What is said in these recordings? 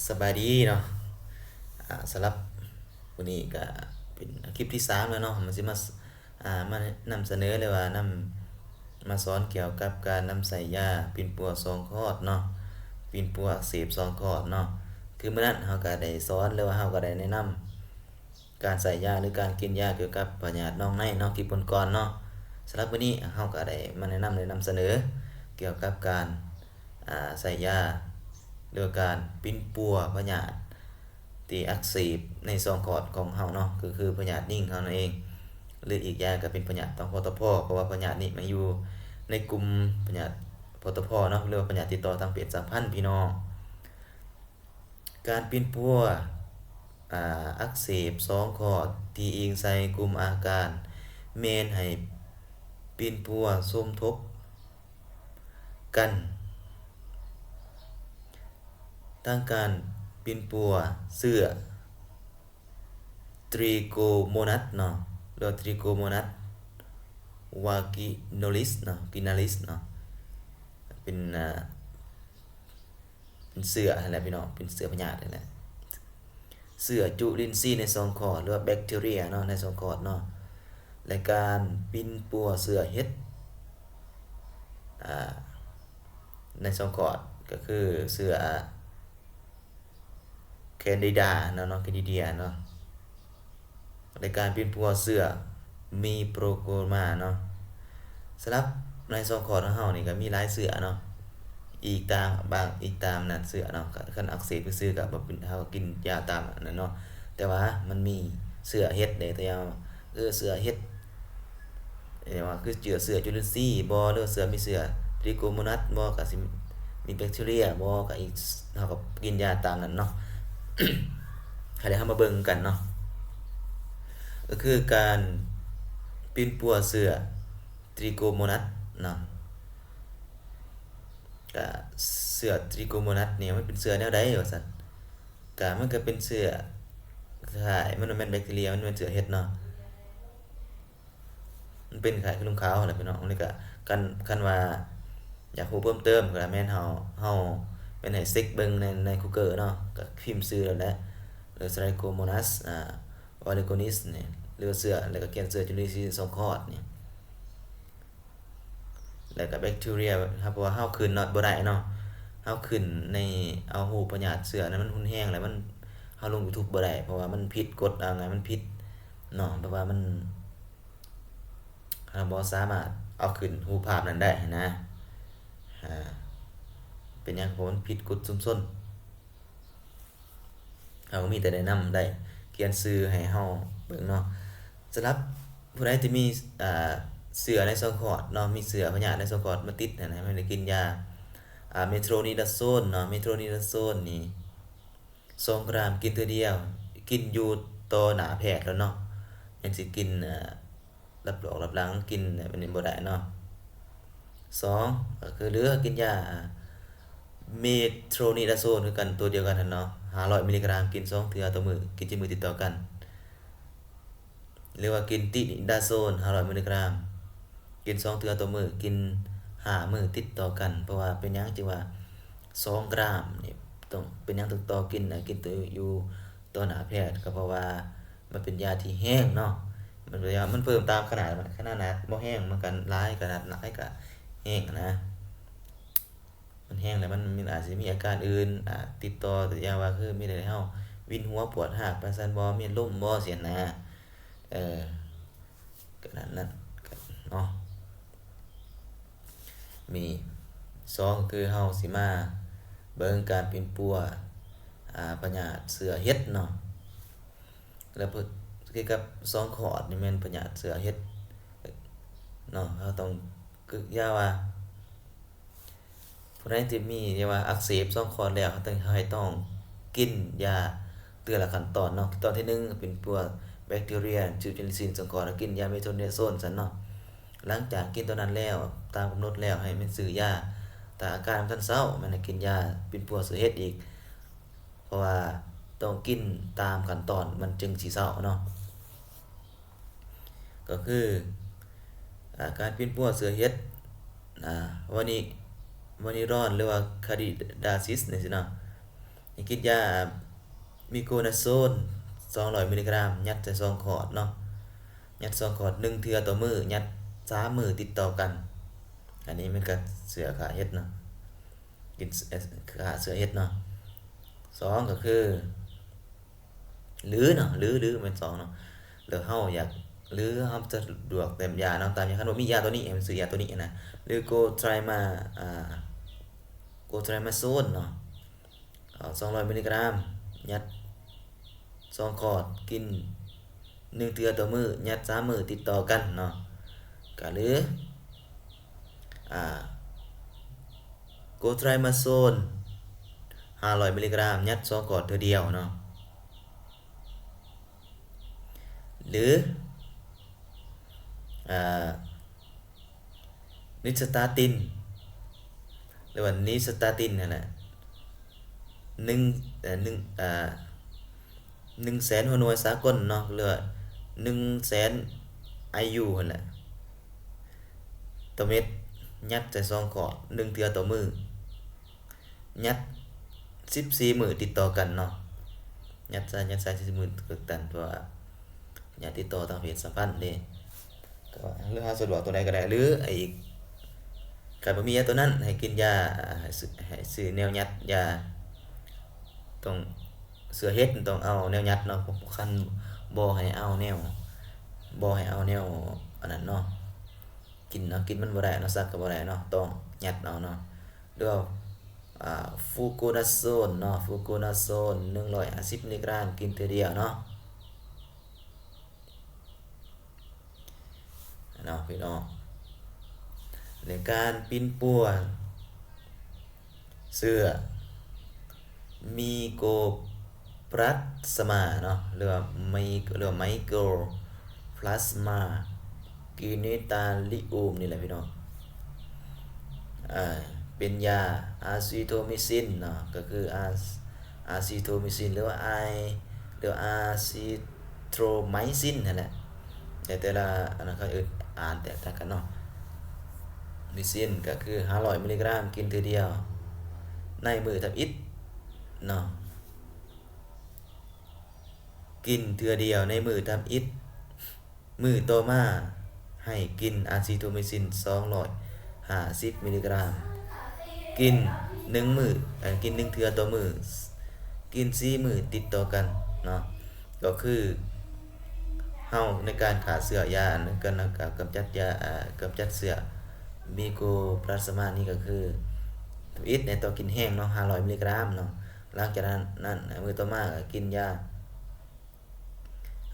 ສະບາຍດີເນາະ ອາ ສຳລັບມື້ນີ້ກະເປັນຄລິບທີສາມແລ້ວເນາະ ມັນຊິມາ ອາ ມານຳສະເໜີ ຫຼືວ່ານຳມາສອນກ່ຽວກັບການນຳໃຊ້ຢາປິ່ນປົວຊອງຄອດເນາະ ປິ່ນປົວອັກເສບຊອງຄອດເນາະ. ຄືມື້ນັ້ນເຮົາກະໄດ້ສອນ ຫຼືວ່າເຮົາກະໄດ້ແນະນຳ ການໃຊ້ຢາ ຫຼື ການກິນຢາກ່ຽວກັບພະຍາດໜອງໃນເນາະ ຄລິບກ່ອນໆເນາະ. ສຳລັບມື້ນີ້ເຮົາກະໄດ້ມາແນະນຳ ແລະ ນຳສະເໜີກ່ຽວກັບການ ອາ ໃຊ້ຢາ ຫຼືວ່າການປິ່ນປົວພະຍາດທີ່ອັກເສບໃນຊ່ອງຄອດຂອງເຮົາເນາະ ກໍຄືພະຍາດຍິງເຮົານັ້ນເອງ ຫຼື ອີກຢ່າງກໍເປັນພະຍາດຕອງ ປຕພ ເພາະວ່າພະຍາດນີ້ມັນຢູ່ໃນກຸ່ມພະຍາດ ປຕພ ເນາະ ຫຼືວ່າພະຍາດຕິດຕໍ່ທາງເພດສຳພັນພີ່ນ້ອງ. ການປິ່ນປົວ ອາ ອັກເສບຊອງຄອດທີ່ອີງໃສ່ກຸ່ມອາການ ແມ່ນໃຫ້ປິ່ນປົວສົມທົບກັນ ທັງການປິ່ນປົວເຊື້ອ Trichomonas ເນາະ ຫຼືວ່າ Trichomonas vaginalis ເນາະ vaginalis ເນາະ ເປັນ ອາ ເປັນເຊື້ອຫັ້ນແຫຼະພີ່ນ້ອງ ເປັນເຊື້ອພະຍາດຫັ້ນແຫຼະ ເຊື້ອຈຸລິນຊີໃນຊ່ອງຄອດ ຫຼືວ່າແບັກທີເຣຍເນາະ ໃນຊ່ອງຄອດເນາະ ແລະ ການປິ່ນປົວເຊື້ອເຫັດ ອາ ໃນຊ່ອງຄອດ ກໍຄືເຊື້ອ Candida ເນາະ ເນາະ Candida ເນາະ ໃນການປິ່ນປົວເຊື້ອ Microblastoma ເນາະ. ສຳລັບໃນຊ່ອງຄອດຂອງເຮົານີ້ກໍມີຫຼາຍເຊື້ອເນາະ ອີງຕາມ ບາງ ອີງຕາມນັ້ນເຊື້ອເນາະ ຄັນອັກເສບຊື່ໆກໍບໍ່ເປັນ ເຮົາກໍກິນຢາຕາມນັ້ນເນາະ ແຕ່ວ່າມັນມີເຊື້ອເຫັດເດ້ ແຕ່ວ່າ ເອີ ເຊື້ອເຫັດ ເອີ້ນວ່າຄືເຊື້ອ ເຊື້ອຈຸລິນຊີບໍ ຫຼືວ່າເຊື້ອ ມີເຊື້ອ Trichomonas ບໍ ກະຊິມີແບັກທີເຣຍບໍ ກະອີກ ເຮົາກໍກິນຢາຕາມນັ້ນເນາະ. ຄາວນີ້ເຮົາມາເບິ່ງກັນເນາະ ກໍຄືການປິ່ນປົວເຊື້ອ Trichomonas ເນາະ ກະເຊື້ອ Trichomonas ນີ້ມັນເປັນເຊື້ອແນວໃດວ່າຊັ້ນ ກະມັນກະເປັນເຊື້ອ ຄ້າຍ ມັນບໍ່ແມ່ນແບັກທີເຣຍ ມັນແມ່ນເຊື້ອເຫັດເນາະ ມັນເປັນຄ້າຍຄືລຸງຂາວຫັ້ນແຫຼະພີ່ນ້ອງ. ອັນນີ້ກະ ຄັນ ຄັນວ່າຢາກຮູ້ເພີ່ມເຕີມກະແມ່ນເຮົາ ເຮົາແມ່ນໃຫ້ເຊັກເບິ່ງໃນ ໃນ Google ເນາະ ກະພິມຊື່ນັ້ນແຫຼະ ຫຼື Trichomonas ອາ vaginalis ນີ້ ຫຼືວ່າເຊື້ອ ແລ້ວກະຂຽນເຊື້ອຈຸລິນຊີຊ່ອງຄອດນີ້ ແລ້ວກະແບັກທີເຣຍ ເພາະວ່າເຮົາຂຶ້ນເນາະ ບໍ່ໄດ້ເນາະ ເຮົາຂຶ້ນໃນ ເອົາຮູບພະຍາດເຊື້ອນັ້ນມັນຮຸນແຮງ ແລ້ວມັນ ເຮົາລົງ YouTube ບໍ່ໄດ້ ເພາະວ່າມັນຜິດກົດ ເອົາງ່າຍມັນຜິດເນາະ ແບບວ່າມັນ ເຮົາບໍ່ສາມາດເອົາຂຶ້ນຮູບພາບນັ້ນໄດ້ຫັ້ນນະ ອາ ເປັນຫຍັງ ເພາະມັນຜິດກົດຊຸມຊົນ. ເຮົາກໍມີແຕ່ແນະນຳ ໄດ້ຂຽນຊື່ໃຫ້ເຮົາເບິ່ງເນາະ. ສຳລັບຜູ້ໃດທີ່ມີ ອາ ເຊື້ອໃນຊ່ອງຄອດເນາະ ມີເຊື້ອພະຍາດໃນຊ່ອງຄອດມາຕິດຫັ້ນນະ ໃຫ້ໄດ້ກິນຢາ ອາ Metronidazole ເນາະ Metronidazole ນີ້ ສອງກຣາມ ກິນເທື່ອດຽວ ກິນຢູ່ຕໍ່ໜ້າແພດໂລດເນາະ ຍັງຊິກິນ ອາ ລັບອອກລັບຫຼັງ ກິນແບບນີ້ບໍ່ໄດ້ເນາະ. ສອງ ກໍຄື ຫຼືກິນຢາ Metronidazole ຄືກັນ ຕົວດຽວກັນຫັ້ນເນາະ ຫ້າຮ້ອຍມິລລິກຣາມ ກິນສອງເທື່ອຕໍ່ມື້ ກິນເຈັດມື້ຕິດຕໍ່ກັນ ຫຼືວ່າກິນ Tinidazole ຫ້າຮ້ອຍມິລລິກຣາມ ກິນສອງເທື່ອຕໍ່ມື້ ກິນຫ້າມື້ຕິດຕໍ່ກັນ. ເພາະວ່າເປັນຫຍັງຈຶ່ງວ່າສອງກຣາມນີ້ ຕ້ອງ ເປັນຫຍັງຕ້ອງຕໍ່ກິນ ກິນຢູ່ຕໍ່ໜ້າແພດ ກໍເພາະວ່າ ມັນເປັນຢາທີ່ແຮງເນາະ ມັນເປັນຢາ ມັນເພີ່ມຕາມຂະໜາດ ຂະໜາດໜັກບໍ່ແຮງ ມັນກໍຫຼາຍ ຂະໜາດຫຼາຍກໍແຮງນະ ມັນແຮງແລ້ວມັນ ມັນອາດຊິມີອາການອື່ນ ອາດຕິດຕໍ່ ຕົວຢ່າງວ່າຄືມີແຕ່ເຮົາວິນຫົວ ປວດຮາກ ປະສາດບໍ່ ມີລົມບໍ່ ຊີ້ນະ ເອີ ກໍນັ້ນ ນັ້ນເນາະ. ມີ ສອງ ຄືເຮົາຊິມາເບິ່ງການປິ່ນປົວ ອາ ພະຍາດເຊື້ອເຫັດເນາະ ແລ້ວ ເອີ ກ່ຽວກັບຊ່ອງຄອດນີ້ແມ່ນພະຍາດເຊື້ອເຫັດເນາະ ເຮົາຕ້ອງ ຄືຢ່າງວ່າ ຜູ້ໃດທີ່ມີ ເອີ້ນວ່າອັກເສບຊ່ອງຄອດແລ້ວ ເຮົາຕ້ອງ ເຮົາໃຫ້ຕ້ອງກິນຢາເທື່ອລະຂັ້ນຕອນເນາະ. ຂັ້ນຕອນທີໜຶ່ງ ເປັນພວກແບັກທີເຣຍ ຈຸລິນຊີຊ່ອງຄອດ ແລ້ວກິນຢາ Metronidazole ຊັ້ນເນາະ. ຫຼັງຈາກກິນຕົວນັ້ນແລ້ວ ຕາມກຳນົດແລ້ວ ໃຫ້ແມ່ນຊື້ຢາ. ຖ້າອາການມັນທັນເຊົາ ແມ່ນໃຫ້ກິນຢາປິ່ນປົວເຊື້ອເຫັດອີກ ເພາະວ່າຕ້ອງກິນຕາມຂັ້ນຕອນ ມັນຈຶ່ງຊິເຊົາເນາະ. ກໍຄື ອາ ການປິ່ນປົວເຊື້ອເຫັດ ອາ ວານິ ວານິຣອນ ຫຼືວ່າ Candidiasis ນີ້ຊີ້ເນາະ. ໃຫ້ກິນຢາມີໂກນາໂຊນສອງຮ້ອຍມິລລີກຣາມ ຍັດໃສ່ສອງຂອດເນາະ, ຍັດສອງຂອດ ໜຶ່ງເທື່ອຕໍ່ມື້ ຍັດສາມມື້ຕິດຕໍ່ກັນ. ອັນນີ້ມັນກະເຊື້ອຂ້າເຫັດເນາະ, ກິນ ເອີ ຂ້າເຊື້ອເຫັດເນາະ. ສອງ ກໍຄື ຫຼືເນາະ ຫຼື ຫຼືແມ່ນສອງເນາະ ຫຼືເຮົາຢາກ ຫຼືເຮົາສະດວກແຕ່ຢາເນາະ ຕາມຢາ ຄັນບໍ່ມີຢາໂຕນີ້ ໃຫ້ມັນຊື້ຢາໂຕນີ້ນະ ຫຼືໂກໄຕຣມາ ອ່າ ໂກໄຕຣມາໂຊນເນາະ ເອົາ ສອງຮ້ອຍມິລລີກຣາມ ຍັດສອງຂອດ ກິນໜຶ່ງເທື່ອຕໍ່ມື້ ຍັດສາມມື້ຕິດຕໍ່ກັນເນາະ ກະຫຼື ອ່າ ໂກໄຕຣມາໂຊນຫ້າຮ້ອຍມິລລີກຣາມ ຍັດສອງຂອດເທື່ອດຽວເນາະ ຫຼື ອ່າ ນິດສະຕາຕິນ ຫຼືວ່ານິດສະຕາຕິນຫັ້ນແຫຼະ ໜຶ່ງ ເອີ ໜຶ່ງ ເອີ ໜຶ່ງແສນຫົວໜ່ວຍສາກົນເນາະ ຫຼືວ່າໜຶ່ງແສນໄອຢູຫັ້ນແຫຼະ ຕໍ່ເມັດ ຍັດໃສ່ສອງຂອດ ໜຶ່ງເທື່ອຕໍ່ມື້ ຍັດສິບສີ່ມື້ຕິດຕໍ່ກັນເນາະ ຍັດໃສ່ ຍັດໃສ່ສິບສີ່ມື້ຕິດຕໍ່ກັນ ເພາະວ່າຢາດຕິດຕໍ່ທາງເພດສຳພັນເດ້ ກໍວ່າ ຫຼືເຮົາສະດວກຕົວໃດກໍໄດ້ ຫຼືອີກ ຄັນບໍ່ມີຢາຕົວນັ້ນ ໃຫ້ກິນຢາ ອ່າ ໃຫ້ຊື້ ໃຫ້ຊື້ແນວຍັດຢາ ຕ້ອງ ເຊື້ອເຫັດຕ້ອງເອົາແນວຍັດເນາະ ຄັນບໍ່ໃຫ້ເອົາແນວ ບໍ່ໃຫ້ເອົາແນວອັນນັ້ນເນາະ ກິນເນາະ ກິນມັນບໍ່ໄດ້ເນາະ ສັກກໍບໍ່ໄດ້ເນາະ ຕ້ອງຍັດເອົາເນາະ ຫຼືວ່າ ອ່າ ຟູໂກນາໂຊນເນາະ ຟູໂກນາໂຊນໜຶ່ງຮ້ອຍຫ້າສິບມິລລີກຣາມ ກິນເທື່ອດຽວເນາະ. ເນາະພີ່ນ້ອງ ໃນການປິ່ນປົວເຊື້ອມີໂກພລາສມາເນາະ ຫຼືວ່າໄມ ຫຼືວ່າໄມໂກພລາສມາກິເນຕາລິອຸມນີ້ແຫຼະພີ່ນ້ອງ ເປັນຢາອາຊິໂທມິຊິນເນາະ ກໍຄືອາ ອາຊິໂທມິຊິນ ຫຼືວ່າອາຍ ຫຼືອາຊິໂທໄມຊິນຫັ້ນແຫຼະ ແຕ່ ແຕ່ລະອັນນັ້ນເຂົາເອີ້ນອ່ານແຕກຕ່າງກັນເນາະ ມິຊິນກໍຄືຫ້າຮ້ອຍມິລລີກຣາມ ກິນເທື່ອດຽວໃນມື້ທຳອິດເນາະ ກິນເທື່ອດຽວໃນມື້ທຳອິດ. ມື້ຕໍ່ມາໃຫ້ກິນອາຊິໂທມິຊິນສອງຮ້ອຍຫ້າສິບມິລລີກຣາມ ກິນໜຶ່ງມື້ ເອີ ກິນໜຶ່ງເທື່ອຕໍ່ມື້ ກິນສີ່ມື້ຕິດຕໍ່ກັນເນາະ ກໍຄືເຮົາໃນການຂ້າເຊື້ອຢາ ໃນການກຳຈັດຢາ ເອີ ກຳຈັດເຊື້ອມີໂກພລາສມານີ້ ກໍຄືທຳອິດໃນຕໍ່ກິນແຮງເນາະ ຫ້າຮ້ອຍມິລລີກຣາມເນາະ ຫຼັງຈາກນັ້ນ ນັ້ນ ມື້ຕໍ່ມາກໍກິນຢາ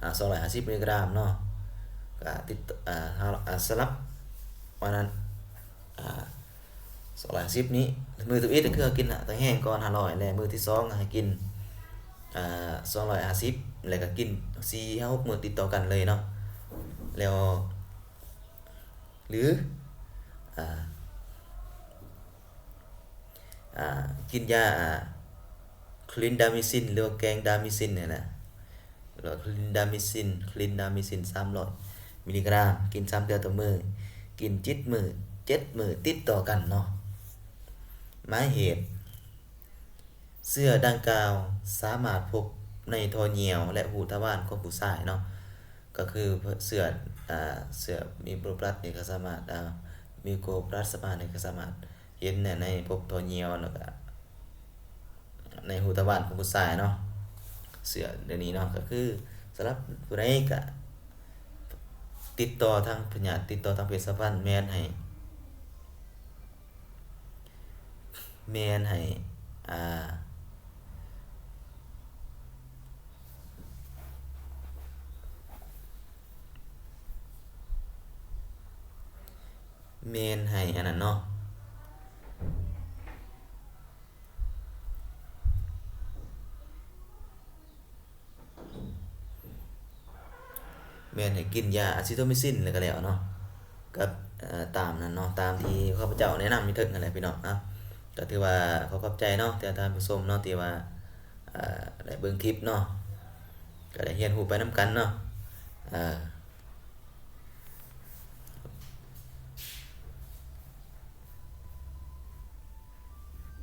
ອ່າ ສອງຮ້ອຍຫ້າສິບມິລລີກຣາມເນາະ ກະຕິດ ອ່າ ເຮົາ ອ່າ ສະຫຼັບ ວ່ານັ້ນ ອ່າ ສອງຮ້ອຍຫ້າສິບນີ້ ມື້ທີເອັດກໍຄືເຮົາກິນຕາແຮງກ່ອນຫ້າຮ້ອຍ ແລະ ມື້ທີສອງໃຫ້ກິນ ອ່າ ສອງຮ້ອຍຫ້າສິບ ແລ້ວກໍກິນສີ່ຫາຫົກມື້ຕິດຕໍ່ກັນເລີຍເນາະ ແລ້ວ ຫຼື ອ່າ ອ່າ ກິນຢາ ອ່າ ຄລິນດາມິຊິນ ຫຼືວ່າແກງດາມິຊິນນີ້ນະ ຫຼືວ່າຄລິນດາມິຊິນ ຄລິນດາມິຊິນສາມຮ້ອຍມິລລີກຣາມ ກິນສາມເທື່ອຕໍ່ມື້ ກິນເຈັດມື້ ເຈັດມື້ຕິດຕໍ່ກັນເນາະ. ໝາຍເຫດ ເຊື້ອດັ່ງກ່າວສາມາດພົບໃນທໍ່ຍ່ຽວ ແລະ ຮູທະວານຂອງຜູ້ຊາຍເນາະ ກໍຄືເຊື້ອ ອ່າ ເຊື້ອມີໂກພລາສນີ້ກໍສາມາດ ອ່າ ມີໂກພລາສມານີ້ກໍສາມາດ ເຫັນໃນ ໃນພົບທໍ່ຍ່ຽວ ແລ້ວກະໃນຮູທະວານຂອງຜູ້ຊາຍເນາະ ເຊື້ອດຽວນີ້ເນາະ ກໍຄືສຳລັບຜູ້ໃດກະຕິດຕໍ່ທາງພະຍາດ ຕິດຕໍ່ທາງເພດສຳພັນ ແມ່ນໃຫ້ ແມ່ນໃຫ້ ອ່າ ແມ່ນໃຫ້ອັນນັ້ນເນາະ ແມ່ນໃຫ້ກິນຢາອາຊິໂທມິຊິນແລ້ວກໍແລ້ວເນາະ ກໍ ເອີ ຕາມນັ້ນເນາະ ຕາມທີ່ຂ້າພະເຈົ້າແນະນຳຢູ່ເທິງຫັ້ນແຫຼະພີ່ນ້ອງເນາະ ກໍຖືວ່າຂໍຂອບໃຈເນາະ ທີ່ທ່ານຜູ້ຊົມເນາະ ທີ່ວ່າ ເອີ ໄດ້ເບິ່ງຄລິບເນາະ ກໍໄດ້ຮຽນຮູ້ໄປນຳກັນເນາະ ເອີ